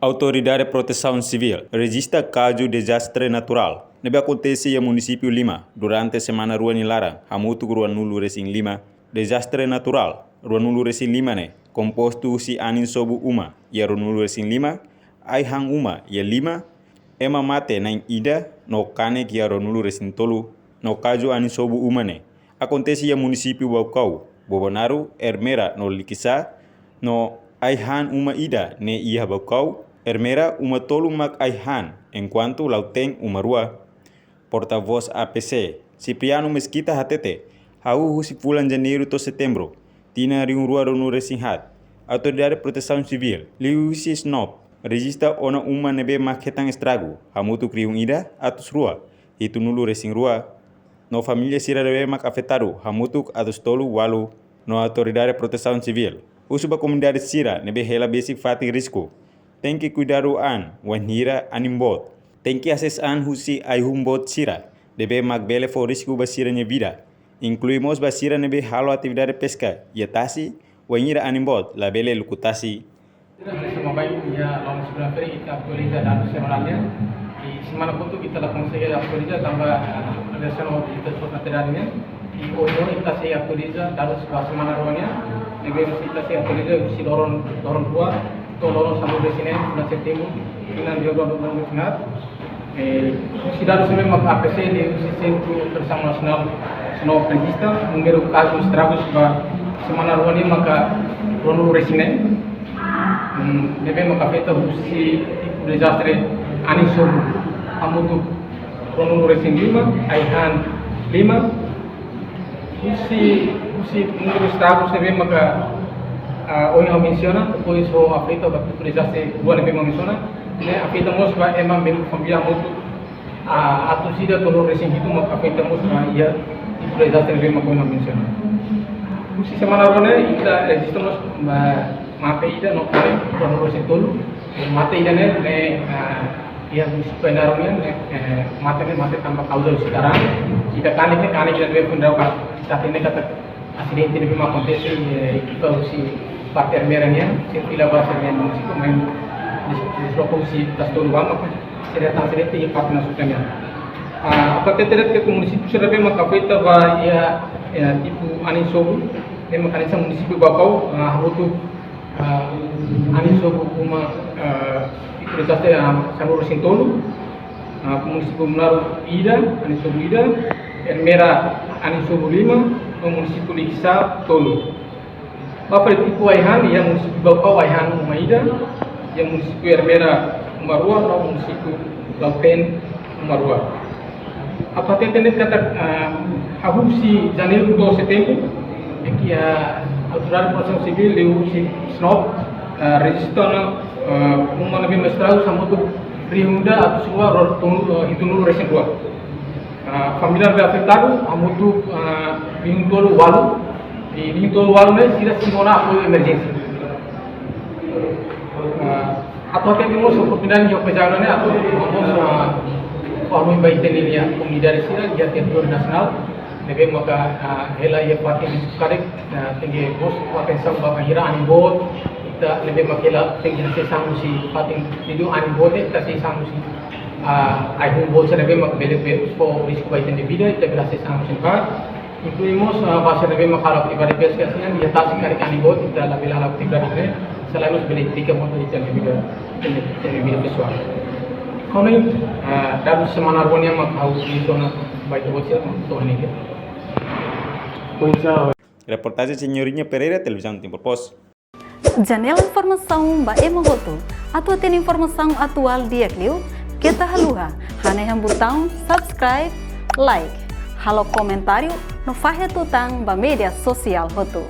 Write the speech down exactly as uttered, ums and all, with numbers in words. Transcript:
Autoridade Protesaun Sivíl rejista kazu dezastre naturál ne'ebé akontese iha munisípiu lima durante semana rua nia laran, hamutuk ruanulu-resin-lima. Dezastre naturál ruanulu-resin-lima ne'e kompostu husi anin sobu uma iha ruanulu-resin-lima, ai-han uma iha lima, ema mate na'in ida no kanek iha ruanulu-resin-tolu, no kazu anin sobu uma ne'e akontese iha munisípiu Baucau, Bobonaro, Ermera no Likisá, no ai-han uma ida ne'e iha Baucau, Ermera uma tolu mak ai-han, enkuantu Lautém uma rua. Portavós A P C, Cipriano Mesquita hatete, hahú husi fulan Janeiru to'o Setembru tinan rihun rua ruanulu-resin-haat, Autoridade Protesaun Sivíl liuhusi SNOP rejista ona uma ne'ebé mak hetan estragu, hamutuk rihun ida atus rua hitunulu-resin-rua, no família sira ne'ebé mak afetadu hamutuk atus tolu ualu, no Autoridade Protesaun Sivíl husu ba komunidade sira ne'ebé hela besik fatin risku tenke kuidadu an wainhira anin boot. Tenke hasees an husi ai-hun boot sira ne'ebé mak bele fó risku ba sira-nia vida, inklui mós ba sira ne'ebé halo atividade peska iha tasi, wainhira anin boot labele luku tasi. Sira, semana baik, iha loron segunda-feira ita atualiza dadus semanál nian. I semana kotuk ita la konsege atualiza tanba, ah, alegasaun ita só na terani nian. I ohin ita sei atualiza dadus ba semana rua nian. Ne'ebé ita sei atualiza husi loron, loron rua to'o loron sanulu-resin-neen fulan Setembru tinan rihun rua ruanulu-resin-haat. Eh, husi dadus ne'ebé mak A P C liuhusi Sentru Operasaun Nasionál SNOP rejista, númeru kazu estragus ba semana rua nian maka ruanulu-resin-neen. Hmm, ne'ebé mak afeta husi tipu dezastre anin sobu, hamutuk ruanulu-resin-lima, ai-han lima. Husi, husi númeru estragus ne'ebé maka, ah, ohin ha'u mensiona, depois ha'u afeta ba tipu dezastre rua ne'ebé mak mensiona, ne'e afeta mós ba ema membru família hamutuk, ah, atus ida tolu-resin-hitu mak afeta mós ba iha tipu dezastre ne'ebé mak ohin ha'u mensiona. Husi semana rua ne'e ita rejista mós ba mate ida no kanek ruanulu-resin-tolu. Mate ida ne'e, ne'e, ah, iha munisípiu Ainaro nian, ne'e, eh, mate ne'e mate tanba kauza husi daran. Ida kanek ne'e, kanek ida ne'ebé foin daudaun ka, ita hatene katak asidente ne'ebé mak akontese, eh, ekipa husi parte Ermera nian, sei fila ba sira-nia munisípiu, maibé des-, desloka husi Tasitolu ba mak sira tan asidente iha parte Nassuca nian. Ah, atu hatete de'it katak munisípiu sira ne'ebé mak afeta ba iha, iha tipu anin sobu, ne'e mak hanesan munisípiu Baucau, ah, hamutuk, ah, anin sobu uma, ah, tipu dezastre, ah, sanulu-resin-tolu, ah, munisípiu Bobonaro ida, anin sobu ida, Ermera anin sobu lima, no munisípiu Likisá tolu. Ba fali tipu ai-han, iha munisípiu Baucau ai-han uma ida, iha munisípiu Ermera uma rua, no munisípiu Lautém uma rua. Atu hatete de'it katak, ah, hahú husi Janeiru to'o Setembru, ne'e ke, ah, Autoridade Protesaun Sivíl liuhusi SNOP, ah, rejista ona, ah, uma ne'ebé mak estragu hamutuk rihun ida atus rua, ro-, tolu, ah, hitunulu-resin-rua. Ah, família ne'ebé afetadu hamutuk, ah, rihun tolu ualu, i rihun tolu ualu ne'e sira simu ona apoiu emerjénsia. Ah, atu hatete mós oportunidade ne'e, oportunidade ne'e atu mós, ah, atu hanoin ba ita-nia komunidade sira iha territóriu nasionál ne'ebé maka, ah, hela iha fatin risku karik, ah, tenke mós atensaun ba bainhira anin boot, ita ne'ebé maka hela tenke hasees an husi fatin, liuliu anin boot ne'e ita hasees an husi, ah, ai-hun boot sira ne'ebé maka bele, bele fó risku ba ita-nia vida, ita bele hasees an husi ne'ebá. Inklui mós, ah, ba sira ne'ebé maka halo atividade peska sira-nian, iha tasi karik anin boot, ita labele halo atividade ne'e, selae mós bele implika mós ita-nia vida, ita-nia, ita-nia vida pesoál. Ha'u hanoin, ah, dadus semana rua nian mak ha'u mensiona ba ita-boot sira, mak to'o ne'e. Reportajen Senhorinha Pereira, Televizaun Timor Post. Janela informasaun ba ema hotu. Atu hatene informasaun atuál di'ak liu, keta haluha hanehan butaun subscribe, like, halo komentáriu no fahe tutan ba média sosiál hotu.